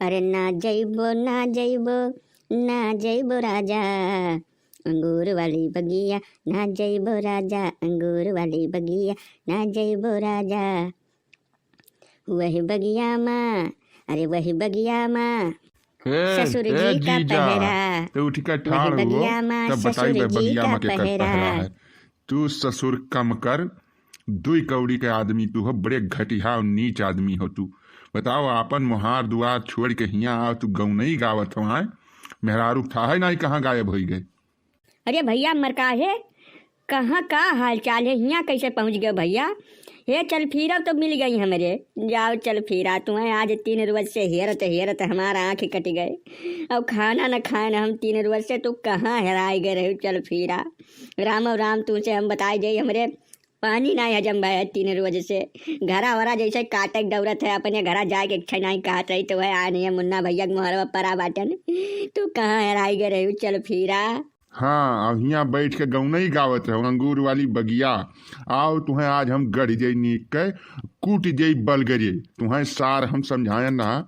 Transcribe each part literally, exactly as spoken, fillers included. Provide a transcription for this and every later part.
अरे ना जइबो, ना जइबो, ना जइबो राजा, अंगूर वाली बगिया, ना जइबो राजा, अंगूर वाली बगिया, ना जइबो राजा। वही बगिया मा, अरे वही बगिया मा, ए, ससुर ए, जी का जीजा, पहरा। तो उठ के वही ठाड़ हो, बगिया मा, तब बताई ससुर बे जी बगिया का मा के कर पहरा। पहरा है। तू ससुर कम कर, दुई कौड़ी के आदमी तू हो, बड़े घटिया और नीच आदमी हो तू। बताओ, आपन मोहार दुआर छोड़ के हियाँ आओ, तू गौनई गावत हो, आए? मेहरारू था है नाहीं, कहाँ गायब होई गए? अरे भइया मरकाहे, कहाँ का हाल चाल है? हियाँ कैसे पहुँच गए भइया? हे चल फिरा तो मिल गई हमरे। जाओ चल फिरा, तुम्हें आज तीन रोज से हेरत हेरत हमारा आँख कट गए। अब खाना न खाए न हम तीन रोज से, तू कहाँ हेराई गए रहे चल फिरा। राम और राम तुमसे हम बताए जाई, हमरे पानी नाहीं हजम भए है तीन रोज से। घरा वरा जैसे काटे के दौड़त है, अपने घरा जाए के इच्छा नाहीं कहत रही, तो वह आए नहीं है मुन्ना भइया के मोहरवा परा बाटन। तू कहाँ हेराई गए रहे चल फिरा। हाँ, अब हियाँ बैठ के गौनई गावत रहो, अंगूर वाली बगिया। आओ, तुहें आज हम गढ़ जाई नीक के, कूट जाई बलगरे। तुहें सार हम समझायन रहा,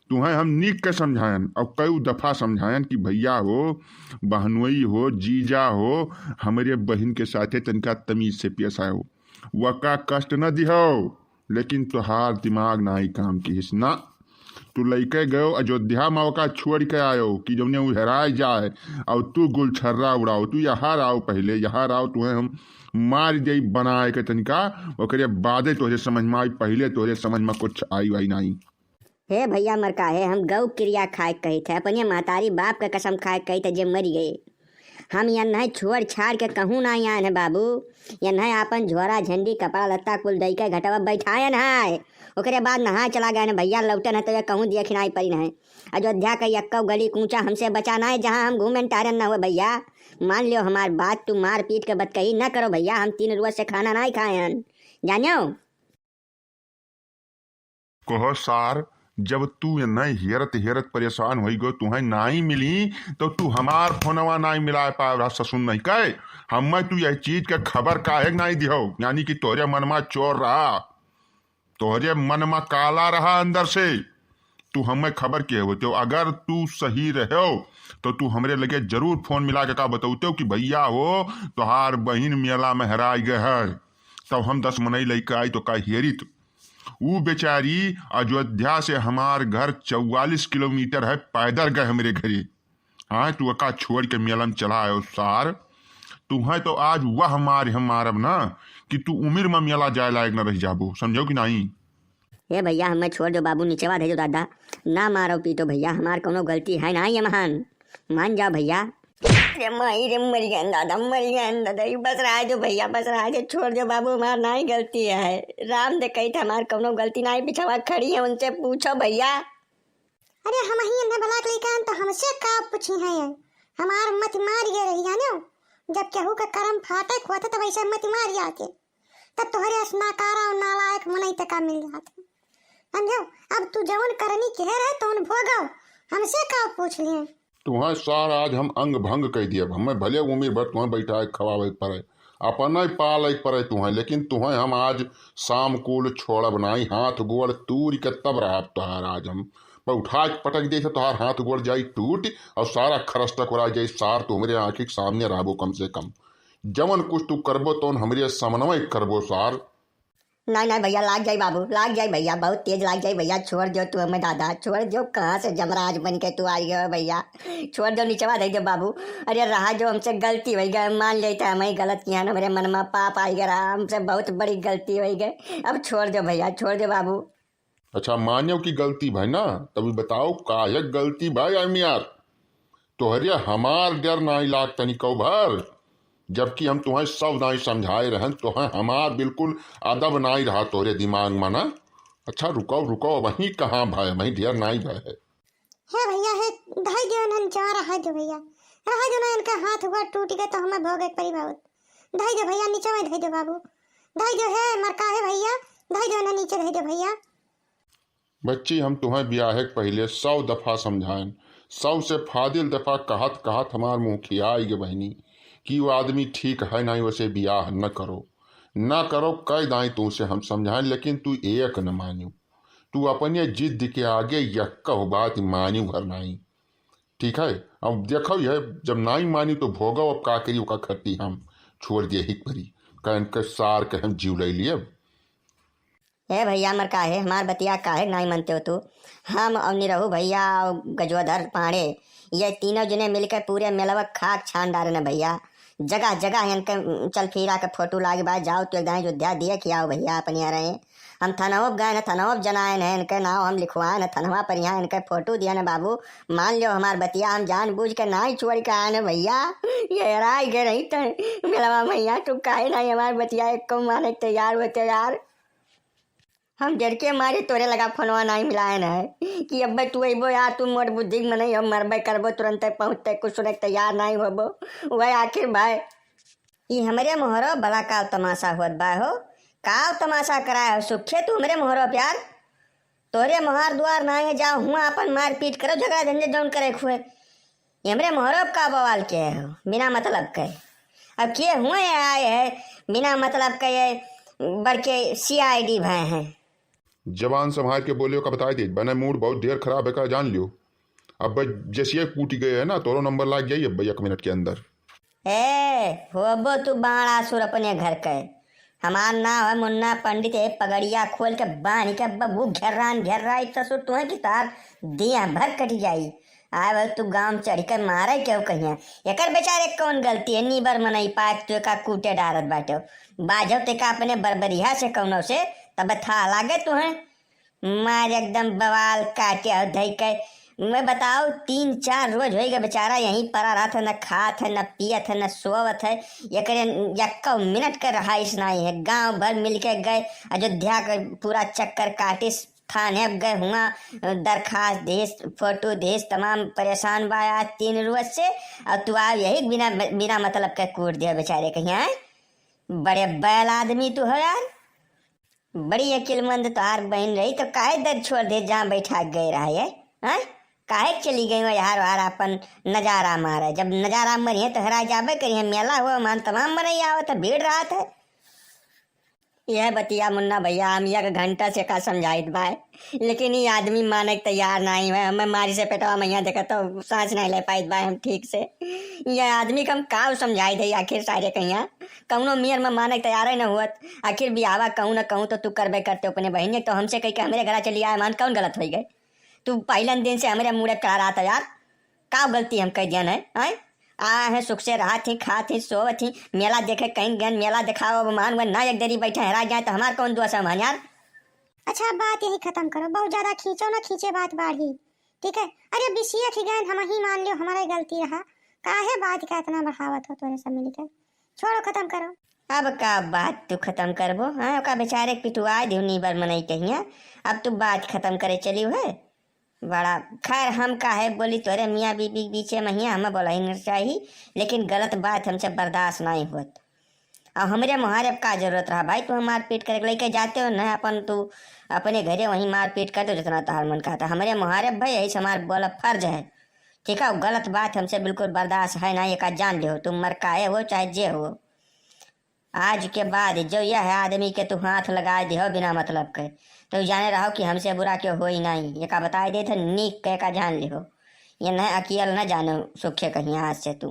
तुहें हम नीक के समझायन, और कई दफा समझायन कि भइया हो, बहनोई हो, जीजा हो, हमरे बहिन के साथे तनिका तमीज से पेश आयो, वका कष्ट न दिहो। लेकिन तोहार दिमाग नाई काम किहिस ना। तू लइके गयो अयोध्या मा, ओका छोड़ के आयो कि जौने उ हेराय जाए, और तू गुलछर्रा उड़ाओ। तू यहाँ आओ, पहले यहाँ आओ, तुहें हम मार देई बनाए के तनिका, ओकरे बादे तोहरे समझ में आई, पहले तोहरे समझ में कुछ आई वाई नाई। हे भइया मरकाहे, हम गौ किरिया खाए के कहित है, अपने महतारी बाप के कसम खाए के कहित है, जे मरि गए। हम यन्है छोड़ छाड़ के कहूँ नाहीं आयन है बाबू। यन्है आपन झोरा झंडी कपड़ा लत्ता कुल दई के घटवा बैठायन है। ओकरे बाद नहाए चला गयन है भइया, लौटन है तो ये कहूँ देखी नाहीं परिन है। अयोध्या का यक्कौ गली कूचा हमसे बचा नाहीं, जहाँ हम घूमेन टहरेन न हुए भइया। मान लियो हमार बात, तू मार पीट के बतकही न करो भइया, हम तीन रोज से खाना नाहीं खायन, जान्यो। कहो सार, जब तू यन्है हेरत हेरत परेशान होई गो, तुहें नाई मिली, तो तू हमार फोनवा नाई मिलाए पाए रहा ससुर नहीं कहे। हमें तू यह चीज के खबर काहे के नाई दिहो, यानी कि तोहरे मन मा चोर रहा, तोहरे मन मा काला रहा अंदर से, तू हमें खबर के होते हो। अगर तू सही रहो, तो तू हमरे लगे जरूर फोन मिला के का बतौते हो कि भइया हो, तोहार बहिन मेला में हेराई गए है। तब हम दस मनई लइके आई तो का हेरित। ऊ बेचारी अयोध्या से हमार घर चौवालीस किलोमीटर है, पैदल गए हमरे घरे। हाँ, तू ओका छोड़ के मेला में चला आयो सार। तुहें तो आज वह मार हम मारब ना कि तू उमिर में मेला जाए लायक न रह जाबो, समझो कि नाहीं? ए भइया, हमें छोड़ दो बाबू, निचवा धइ दो दादा, ना मारो पीटो भइया, हमार कौनो गलती है ना ये महान, मान जाओ भइया। रे माई रे, मर गए दादा, मर गए दादा, ई बस रहा दो भइया, बस रहा दो, छोड़ दो बाबू, हमार नाई गलती है। राम दे कही था हमार कौनो गलती नाई, पिछवा खड़ी है, उनसे पूछो भइया। अरे हम ही इन्हें बलाक लेके आन तो हमसे का पूछी है ये? हमार मत मार गए रही जानो, जब केहू का करम फाटे खोते तो वैसे मत मार जाते। तब तोहरे अस नाकारा और नालायक मनई तका मिल जात है। समझो, अब तू जवन करनी के रहे तवन भोगो, हमसे का पूछ लिए? तुहें सार आज हम अंग भंग कइ दियब। हमें भले उमिर भर तुहें बैठाए खवावे के पड़े, अपने पाले के पड़े तुहें, लेकिन तुहें हम आज शाम कुल छोड़ब नाई। हाथ गोड़ तूर के तब रहब तोहार आज हम। पर उठा के पटक दे तो तोहार हाथ गोड़ जाई टूट और सारा खरस टकोरा जाई। सार तू हमरे आँखी के सामने रहबो कम से कम। जवन कुछ तू करबो तवन हमरे सामनवे करबो सार। नाहीं, नाहीं भइया, लाग जाई बाबू, लाग जाई भइया, बहुत तेज लाग जाई भइया, छोड़ दो तू हमें दादा, छोड़ दो, कहाँ से जमराज बन के तू आई गए भइया, छोड़ दो, निचवा धइ दो बाबू। अरे रहा जो हमसे गलती होइ गए, मान लेते हमें गलत किया, हमरे मन में पाप आई गए रहा, हमसे बहुत बड़ी गलती होइ गए, अब छोड़ दो भइया, छोड़ दो बाबू। अच्छा, मान्यो कि गलती भई ना, तभी बताओ काहे गलती भई? आई यार, तोहरे हमार डर नाई लाग तनिको भर, जबकि हम तुहें सब नाई समझाए रहन, तोहें हमार बिल्कुल अदब नाई रहा तोहरे दिमाग में ना। अच्छा, रुको, रुको, वहीं कहाँ भय, वहीं ढेर नाई भय है। हे भइया, हे, धई दो ना, नीचे रहा दो भइया, रहा दो ना, इनका हाथ गोड़ टूट गए तो हमें भोगे के पड़ी बहुत। धई दो भइया, नीचे में धई दो बाबू, धई दो, हे मरकाहे भइया, धई दो ना, नीचे धई दो भइया। बच्ची, हम तुहें बियाहे के पहिले सौ दफा समझाएन, सौ से फादिल दफा कहत कहत हमार मुँह खियाई गे बहिनी कि वो आदमी ठीक है नाई, वसे बियाह न करो, न करो, कह दाई तू से हम समझाएन, लेकिन तू एक न मान्यू। तू अपने जिद के आगे यक्कउ बात मानी भर नाई। ठीक है, अब देखो, यह जब नाई मानी तो भोगो, अब का करी, ओका खती हम छोड़ दिए ही परी। कहन के सार के हम जीव ले लिए। ए भैया, मर काहे हमार बतिया काहे नाई मनते हो तू? हम और निरहू भैया और गजोधर पांड़े, ये तीनों जने मिलके पूरे मेलवा खाक छान डारे न भैया। जगह जगह इनके चल फिरा के फोटो लागे बा, जाओ तो एक दाई अयोध्या दिए खियाओ भैया अपने यहाँ रहे। हम थनवो गए न, थनवो जनाए न, इनके नाव हम लिखवाए न, थनवा पर यहाँ इनके फोटो दिया न बाबू। मान लियो हमार बतिया, हम जान बूझ के नाई छोड़ के आए न भैया। ये राय गए रही तो मेलवा भैया, तू काहे नाई हमार बतिया एक को माने के तैयार होते यार? हम डर के मारे तोरे लगा फोनवा नाई मिलाए न है कि अब्बे तू अइबो यार, तू मोर बुद्धि के मनई हो, मरबे करबो, तुरंते पहुँचते कुछ सुने के तैयार नाई होबो। वह आखिर भाई, ई हमरे मोहरो बड़ा काव तमाशा होत बा हो। काव तमाशा कराए हो सुखे तू हमरे मोहरो प्यार? तोरे मोहार दुआर नाई है, जाओ हुआ अपन मारपीट करो, झगड़ा झंझट जौन करे खुए। ये हमरे मोहरो का बवाल के है हो, बिना मतलब के? अब के हुए आए है बिना मतलब के, ये बड़के सीआईडी भए हैं। जबान संभाल के बोलियो का बताई दे, बने मूड बहुत ढेर खराब है का जान लियो। अब बस जैसे कूटी गए है ना, तोरो नंबर लाग जाई अब एक मिनट के अंदर। ए, होबो तू बाणासुर अपने घर के। हमार नाम है मुन्ना पंडित, ए पगड़िया खोल के बांध के बबू घेर्रान घेर्राई ससुर तुहे की तार दिया भर कट जाई। आए भाई तू गांव चढ़ के मारे केहू कहिया। एकर बेचारे कौन गलती है, नीबर मनई पाए तू एका कूटे डारत बाटे। बाजो ते का अपने बरबरिया से कौनो से, तब था लागे तुहे। मार एकदम बवाल काटे हो धई के। मैं बताओ, तीन चार रोज होई गए बेचारा यहीं पड़ा रहत है, न खात है, न पियत है, न सोवत है। एकरे यक्का मिनट के रहाइश नाई है। गांव भर मिलके गए, अयोध्या के पूरा चक्कर काटिस, थाने गए हुआ, दरखास्त देस, फोटो देस, तमाम परेशान बा आज तीन रोज से। और तू आ यही बिना, बिना मतलब के कूट दिया बेचारे के यहाँ। बड़े बैल आदमी तू हो यार। बड़ी अकिलमंद तोहार बहिन रही तो काहे दर छोड़ दे जहाँ बैठा गए रहा है, हैं? काहे चली गई हो यार, वार अपन नजारा मारे? जब नजारा मरिए तो हेरा जाबे करिए, मेला हुआ मान तमाम मनई आवत है, भीड़ रहत है। यह बतिया मुन्ना भैया हम एक घंटा से का समझाइत बा, लेकिन ये आदमी माने के तैयार नहीं है। हमें मारी से पेटवा मैया देखा तो सांस नहीं ले पाइत बा हम ठीक से। यह आदमी के हम का समझाई दे आखिर सारे कहिया? कौनो मेर में माने के तैयार ही न हुअत। आखिर बियाहवा कहूँ न कहूँ तो तू करबे करते अपने बहिन, तो हमसे कह के हमरे घरा चली आए, मान कौन गलत होई गए? तू पहिलन दिन से हमरे मुड़े पे चढ़ा रहा था यार, का गलती हम कह दियन है, हैं? आ है सुख से रहत ही, खात ही, सोवत ही, मेला देखे कहीं गन, मेला देखाओ अब मान वन ना एक देरी बैठे हेरा जाए तो हमार कौन दोष है मान यार? अच्छा, अब बात यही खत्म करो, बहुत ज्यादा खींचो ना, खींचे बात बाढ़ी, ठीक है? अरे बिसिया खी गए, हम ही मान लियो हमारा ही गलती रहा, काहे बात का इतना बढ़ावत हो तोरे सब मिलके? छोड़ो, खत्म करो। अब का बात तू खत्म करबो? हाँ, ओका बेचारे के पिटुआ दियो नीबर मनई कहिया। अब तू बात खत्म करे चलियो है? बड़ा खैर, हम काहे बोली तोरे मियाँ बीबी के बीचे में हिया, हमें बोला ही नहीं चाहिए, लेकिन गलत बात हमसे बर्दाश्त नहीं होत। अब हमरे मुहारे अब का जरूरत रहा भाई, तू मारपीट करे के लेके जाते हो ना अपन, तू अपने घरे वहीं मारपीट कर दो जितना तोहार मन कहता। हमरे मुहारे भाई यही से हमार बोला फर्ज है, ठीक है? गलत बात हमसे बिल्कुल बर्दाश्त है ना, ये का जान लियो, तुम मर काहे हो चाहे जे हो। आज के बाद जो यह आदमी के तू हाथ लगा दिहो बिना मतलब के, तो जाने रहो कि हमसे बुरा क्यों होई नहीं। ये का बताई देत है, नीक के का जान लिहो। ये नहीं अकियल न जानो सुखे कहीं आज से तू।